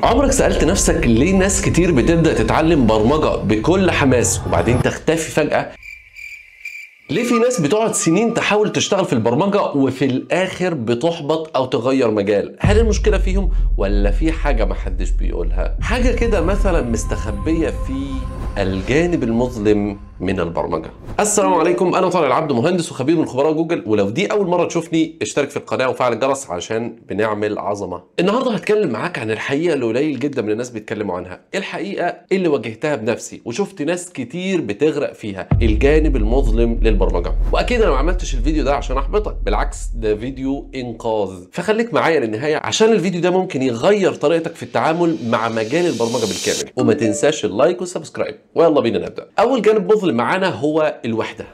عمرك سألت نفسك ليه ناس كتير بتبدأ تتعلم برمجة بكل حماس وبعدين تختفي فجأة؟ ليه في ناس بتقعد سنين تحاول تشتغل في البرمجة وفي الآخر بتحبط أو تغير مجال؟ هل المشكلة فيهم ولا في حاجة محدش بيقولها؟ حاجة كده مثلا مستخبية في الجانب المظلم من البرمجة. السلام عليكم، أنا طارق العبد، مهندس وخبير من خبراء جوجل، ولو دي أول مرة تشوفني اشترك في القناة وفعل الجرس عشان بنعمل عظمة. النهاردة هتكلم معاك عن الحقيقة اللي قليل جدا من الناس بيتكلموا عنها، الحقيقة اللي واجهتها بنفسي وشفت ناس كتير بتغرق فيها، الجانب المظلم للبرمجة. وأكيد أنا ما عملتش الفيديو ده عشان أحبطك، بالعكس ده فيديو إنقاذ، فخليك معايا للنهاية عشان الفيديو ده ممكن يغير طريقتك في التعامل مع مجال البرمجة بالكامل. وما تنساش ال like وال subscribe، ويلا بينا نبدأ. أول جانب مظلم معانا هو الوحدة.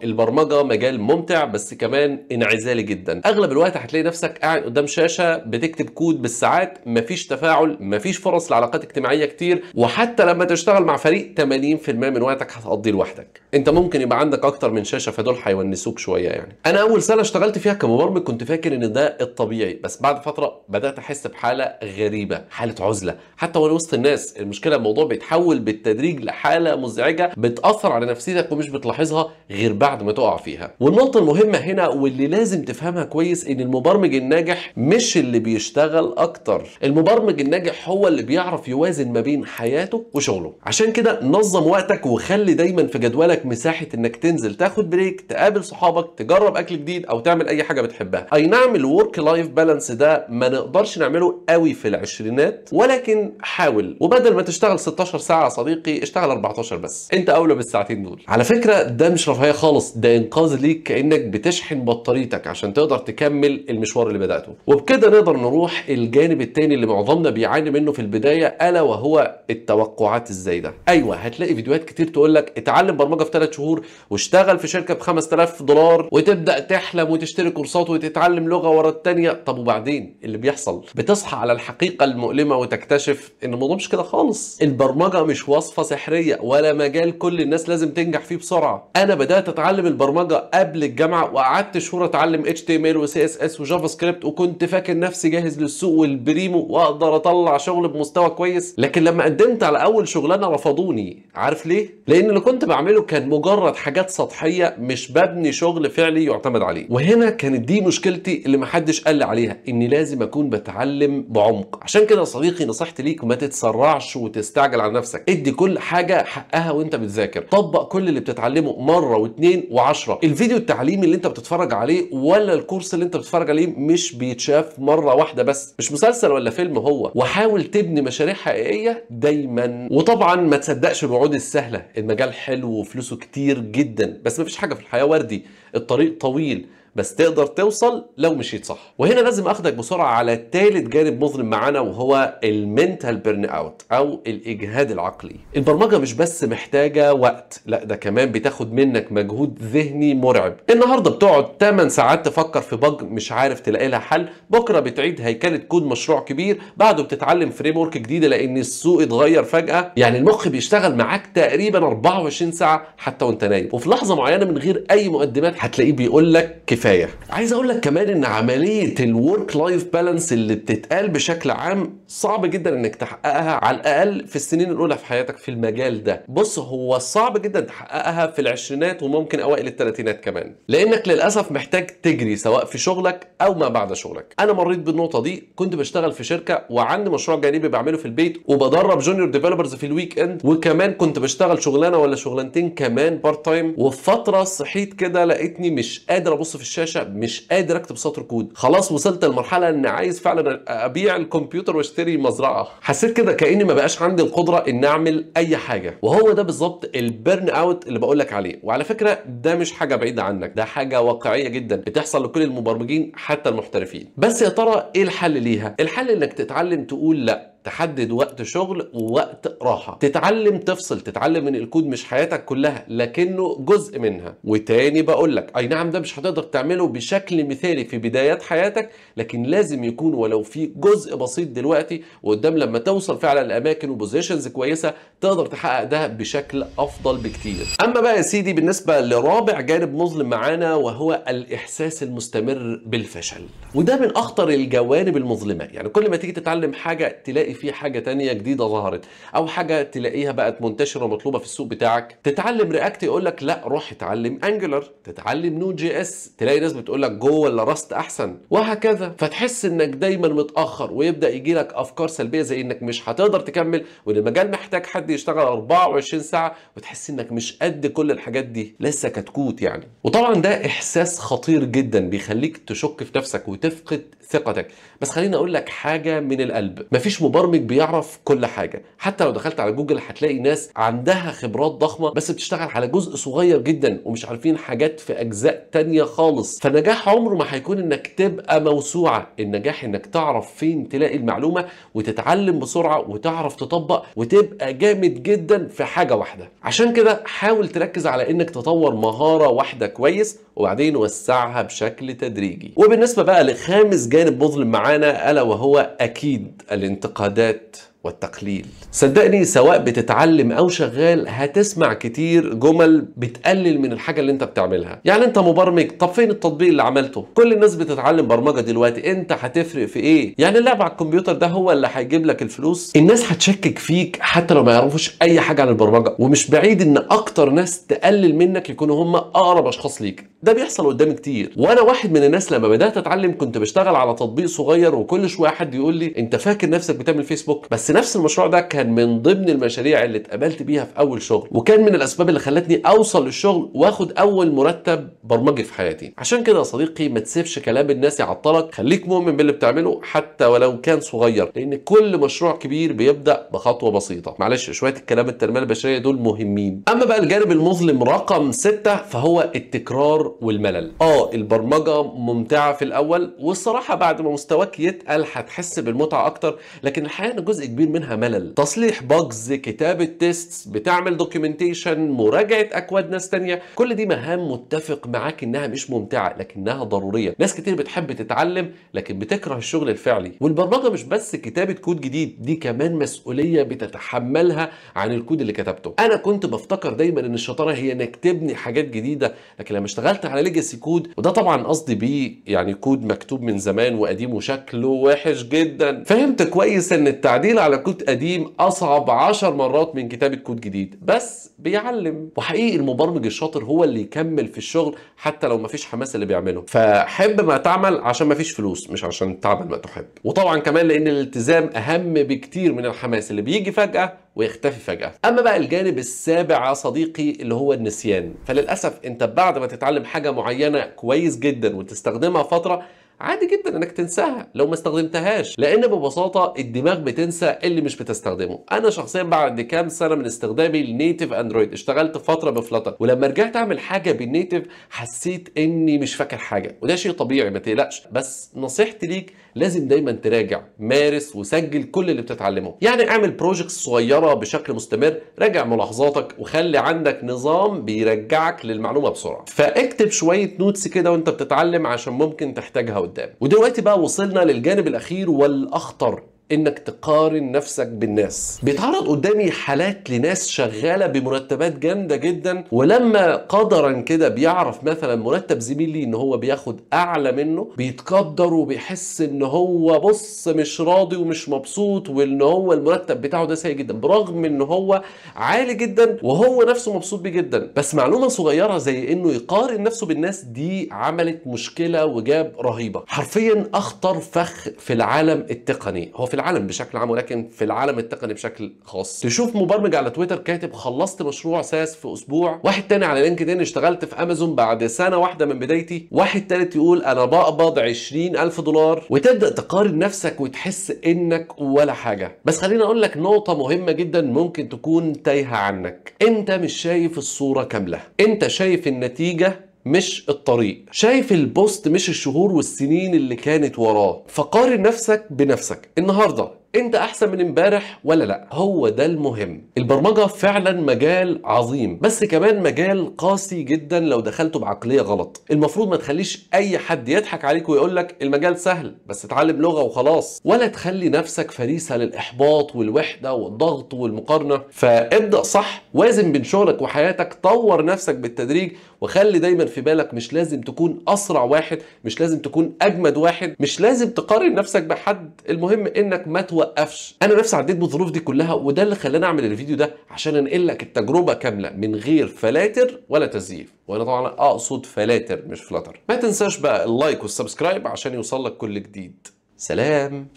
البرمجة مجال ممتع بس كمان انعزالي جدا. اغلب الوقت هتلاقي نفسك قاعد قدام شاشة بتكتب كود بالساعات، مفيش تفاعل، مفيش فرص لعلاقات اجتماعية كتير، وحتى لما تشتغل مع فريق 80% من وقتك هتقضيه لوحدك. انت ممكن يبقى عندك اكتر من شاشة فدول هيونسوك شوية. يعني انا اول سنة اشتغلت فيها كمبرمج كنت فاكر ان ده الطبيعي، بس بعد فترة بدأت احس بحالة غريبة، حالة عزلة حتى وانا وسط الناس. المشكلة الموضوع بيتحول بالتدريج لحالة مزعجة بتأثر على نفسيتك ومش بتلاحظها غير بعد ما تقع فيها. والنقطة المهمة هنا واللي لازم تفهمها كويس ان المبرمج الناجح مش اللي بيشتغل اكتر، المبرمج الناجح هو اللي بيعرف يوازن ما بين حياته وشغله. عشان كده نظم وقتك وخلي دايما في جدولك مساحة انك تنزل تاخد break، تقابل صحابك، تجرب اكل جديد، او تعمل اي حاجة بتحبها. اي نعم ال work life balance ده ما نقدرش نعمله قوي في العشرينات، ولكن حاول. وبدل ما تشتغل 16 ساعة يا صديقي اشتغل 14 بس، انت اولى بالساعتين دول. على فكرة ده مش رفاهية خالص، ده انقاذ ليك، كانك بتشحن بطاريتك عشان تقدر تكمل المشوار اللي بدأته. وبكده نقدر نروح الجانب التاني اللي معظمنا بيعاني منه في البداية، الا وهو التوقعات الزايدة. ايوه هتلاقي فيديوهات كتير تقول لك اتعلم برمجة في 3 شهور واشتغل في شركة ب $5000 وتبدأ تحلم وتشتري كورسات وتتعلم لغة ورا التانية. طب وبعدين اللي بيحصل؟ بتصحى على الحقيقة المؤلمة وتكتشف ان الموضوع مش كده خالص. البرمجة مش وصفة سحرية ولا مجال كل الناس لازم تنجح فيه بسرعة. انا بدأت اتعلم البرمجة قبل الجامعة وقعدت شهور اتعلم HTML و CSS و JavaScript، وكنت فاكر نفسي جاهز للسوق والبريمو واقدر اطلع شغل بمستوى كويس. لكن لما قدمت على اول شغلانة رفضوني. عارف ليه؟ لان اللي كنت بعمله كان مجرد حاجات سطحية، مش ببني شغل فعلي يعتمد عليه. وهنا كانت دي مشكلتي اللي محدش قال لي عليها، اني لازم اكون بتعلم بعمق. عشان كده يا صديقي نصيحتي ليك ما تتسرعش وتستعجل على نفسك، ادي كل حاجة حقها وانت بتذاكر، طبق كل اللي بتتعلمه مرة واثنين وعشرة. الفيديو التعليمي اللي انت بتتفرج عليه ولا الكورس اللي انت بتتفرج عليه مش بيتشاف مرة واحدة بس، مش مسلسل ولا فيلم هو. وحاول تبني مشاريع حقيقية دايما. وطبعا ما تصدقش الوعود السهلة، المجال حلو وفلوسه كتير جدا، بس مفيش حاجة في الحياة وردي، الطريق طويل بس تقدر توصل لو مشيت صح. وهنا لازم اخدك بسرعة على ثالث جانب مظلم معانا، وهو ال mental burnout او الاجهاد العقلي. البرمجة مش بس محتاجه وقت، لا ده كمان بتاخد منك مجهود ذهني مرعب. النهارده بتقعد 8 ساعات تفكر في bug مش عارف تلاقي لها حل، بكره بتعيد هيكله كود مشروع كبير، بعده بتتعلم framework جديدة لان السوق اتغير فجاة. يعني المخ بيشتغل معاك تقريبا 24 ساعة حتى وانت نايم، وفي لحظة معينة من غير اي مقدمات هتلاقيه بيقول لك كفاية. عايز اقول لك كمان ان عملية ال work life balance اللي بتتقال بشكل عام صعب جدا انك تحققها، على الاقل في السنين الاولى في حياتك في المجال ده. بص هو صعب جدا تحققها في العشرينات وممكن اوائل الثلاثينات كمان، لانك للاسف محتاج تجري سواء في شغلك او ما بعد شغلك. انا مريت بالنقطة دي، كنت بشتغل في شركة وعندي مشروع جانبي بعمله في البيت وبدرب junior developers في ال weekend، وكمان كنت بشتغل شغلانة ولا شغلانتين كمان part time. وفي فترة صحيت كده لقيتني مش قادر ابص في الشاشة، مش قادر اكتب سطر كود. خلاص وصلت لمرحلة ان عايز فعلا ابيع الكمبيوتر واشتري مزرعة. حسيت كده كاني ما بقاش عندي القدرة ان اعمل اي حاجة، وهو ده بالظبط ال burnout اللي بقول لك عليه. وعلى فكرة ده مش حاجة بعيدة عنك، ده حاجة واقعية جدا بتحصل لكل المبرمجين حتى المحترفين. بس يا ترى ايه الحل ليها؟ الحل انك تتعلم تقول لا، تحدد وقت شغل ووقت راحة، تتعلم تفصل، تتعلم ان الكود مش حياتك كلها لكنه جزء منها. وتاني بقول لك اي نعم ده مش هتقدر تعمله بشكل مثالي في بدايات حياتك، لكن لازم يكون ولو في جزء بسيط دلوقتي، وقدام لما توصل فعلا لاماكن و positions كويسة تقدر تحقق ده بشكل افضل بكتير. اما بقى يا سيدي بالنسبة لرابع جانب مظلم معانا، وهو الاحساس المستمر بالفشل، وده من اخطر الجوانب المظلمة. يعني كل ما تيجي تتعلم حاجة تلاقي في حاجة تانية جديدة ظهرت، او حاجة تلاقيها بقت منتشرة ومطلوبه في السوق بتاعك. تتعلم React يقول لك لا روح اتعلم Angular، تتعلم Node JS تلاقي ناس بتقول لك Go ولا Rust احسن، وهكذا. فتحس انك دايما متاخر، ويبدا يجي لك افكار سلبية زي انك مش هتقدر تكمل، وان المجال محتاج حد يشتغل 24 ساعة، وتحس انك مش قد كل الحاجات دي، لسه كتكوت يعني. وطبعا ده احساس خطير جدا بيخليك تشك في نفسك وتفقد ثقتك. بس خليني اقول لك حاجة من القلب، مفيش مبرمج بيعرف كل حاجة. حتى لو دخلت على جوجل هتلاقي ناس عندها خبرات ضخمة بس بتشتغل على جزء صغير جدا ومش عارفين حاجات في اجزاء تانية خالص. فالنجاح عمره ما هيكون انك تبقى موسوعة، النجاح انك تعرف فين تلاقي المعلومة وتتعلم بسرعة وتعرف تطبق وتبقى جامد جدا في حاجة واحدة. عشان كده حاول تركز على انك تطور مهارة واحدة كويس وبعدين وسعها بشكل تدريجي. وبالنسبة بقى لخامس جانب مظلم معانا، الا وهو اكيد الانتقادات والتقليل. صدقني سواء بتتعلم او شغال هتسمع كتير جمل بتقلل من الحاجة اللي انت بتعملها. يعني انت مبرمج، طب فين التطبيق اللي عملته؟ كل الناس بتتعلم برمجة دلوقتي، انت هتفرق في ايه؟ يعني اللعب على الكمبيوتر ده هو اللي هيجيب لك الفلوس؟ الناس هتشكك فيك حتى لو ما يعرفوش اي حاجة عن البرمجة، ومش بعيد ان اكتر ناس تقلل منك يكونوا هم اقرب اشخاص ليك. ده بيحصل قدامي كتير، وانا واحد من الناس لما بدات اتعلم كنت بشتغل على تطبيق صغير، وكل شوية حد يقول لي انت فاكر نفسك بتعمل فيسبوك؟ بس نفس المشروع ده كان من ضمن المشاريع اللي اتقابلت بيها في اول شغل، وكان من الاسباب اللي خلتني اوصل للشغل واخد اول مرتب برمجي في حياتي. عشان كده يا صديقي ما تسيبش كلام الناس يعطلك، خليك مؤمن باللي بتعمله حتى ولو كان صغير، لان كل مشروع كبير بيبدا بخطوة بسيطة. معلش شوية الكلام التنمية البشرية دول مهمين. اما بقى الجانب المظلم رقم 6 فهو التكرار والملل. البرمجة ممتعة في الاول، والصراحة بعد ما مستواك يتقل هتحس بالمتعة اكتر، لكن الحقيقة ان جزء كبير منها ملل. تصليح bugs، كتابه tests، بتعمل documentation، مراجعه اكواد ناس تانية، كل دي مهام متفق معاك انها مش ممتعة لكنها ضرورية. ناس كتير بتحب تتعلم لكن بتكره الشغل الفعلي. والبرمجة مش بس كتابه كود جديد، دي كمان مسؤولية بتتحملها عن الكود اللي كتبته. انا كنت بفتكر دايما ان الشطارة هي انك تبني حاجات جديدة، لكن لما اشتغلت على legacy code، وده طبعا قصدي بيه يعني كود مكتوب من زمان وقديم وشكله وحش جدا، فهمت كويس ان التعديل على كود قديم اصعب 10 مرات من كتابة كود جديد، بس بيعلم. وحقيقي المبرمج الشاطر هو اللي يكمل في الشغل حتى لو مفيش حماس اللي بيعمله. فحب ما تعمل عشان مفيش فلوس، مش عشان تعمل ما تحب. وطبعا كمان لان الالتزام اهم بكتير من الحماس اللي بيجي فجأة ويختفي فجأة. اما بقى الجانب السابع يا صديقي اللي هو النسيان، فللاسف انت بعد ما تتعلم حاجة معينة كويس جدا وتستخدمها فترة، عادي جدا انك تنساها لو ما استخدمتهاش، لان ببساطة الدماغ بتنسى اللي مش بتستخدمه. انا شخصيا بعد كام سنة من استخدامي ال native Android اشتغلت فترة ب Flutter، ولما رجعت اعمل حاجة بال native حسيت اني مش فاكر حاجة، وده شيء طبيعي ما تقلقش. بس نصيحتي ليك لازم دايما تراجع، مارس وسجل كل اللي بتتعلمه. يعني اعمل projects صغيرة بشكل مستمر، راجع ملاحظاتك، وخلي عندك نظام بيرجعك للمعلومة بسرعة. فاكتب شوية notes كده وانت بتتعلم عشان ممكن تحتاجها قدام. ودلوقتي بقى وصلنا للجانب الاخير والاخطر، انك تقارن نفسك بالناس. بيتعرض قدامي حالات لناس شغالة بمرتبات جامدة جدا، ولما قدرا كده بيعرف مثلا مرتب زميل ليه ان هو بياخد اعلى منه، بيتقدر وبيحس ان هو بص مش راضي ومش مبسوط، وان هو المرتب بتاعه ده سيء جدا، برغم ان هو عالي جدا وهو نفسه مبسوط بيه جدا. بس معلومة صغيرة زي انه يقارن نفسه بالناس دي عملت مشكلة وجاب رهيبة. حرفيا اخطر فخ في العالم التقني، هو في العالم بشكل عام ولكن في العالم التقني بشكل خاص. تشوف مبرمج على تويتر كاتب خلصت مشروع SaaS في اسبوع، واحد تاني على LinkedIn اشتغلت في امازون بعد سنة واحدة من بدايتي، واحد تالت يقول انا بقبض 20,000 دولار، وتبدا تقارن نفسك وتحس انك ولا حاجة. بس خليني اقول لك نقطة مهمة جدا ممكن تكون تايهه عنك، انت مش شايف الصورة كاملة، انت شايف النتيجة مش الطريق، شايف ال post مش الشهور والسنين اللي كانت وراه. فقارن نفسك بنفسك النهارده، انت احسن من امبارح ولا لا؟ هو ده المهم. البرمجة فعلا مجال عظيم، بس كمان مجال قاسي جدا لو دخلته بعقلية غلط. المفروض ما تخليش اي حد يضحك عليك ويقول لك المجال سهل بس اتعلم لغة وخلاص، ولا تخلي نفسك فريسة للاحباط والوحدة والضغط والمقارنة. فابدا صح، وازن بين شغلك وحياتك، طور نفسك بالتدريج، وخلي دايما في بالك مش لازم تكون اسرع واحد، مش لازم تكون اجمد واحد، مش لازم تقارن نفسك بحد. المهم انك ما توقفش. انا نفسي عديت بالظروف دي كلها، وده اللي خلاني اعمل الفيديو ده عشان انقل لك التجربة كاملة من غير فلاتر ولا تزييف، وانا طبعا اقصد فلاتر مش Flutter. ما تنساش بقى ال like وال subscribe عشان يوصل لك كل جديد. سلام.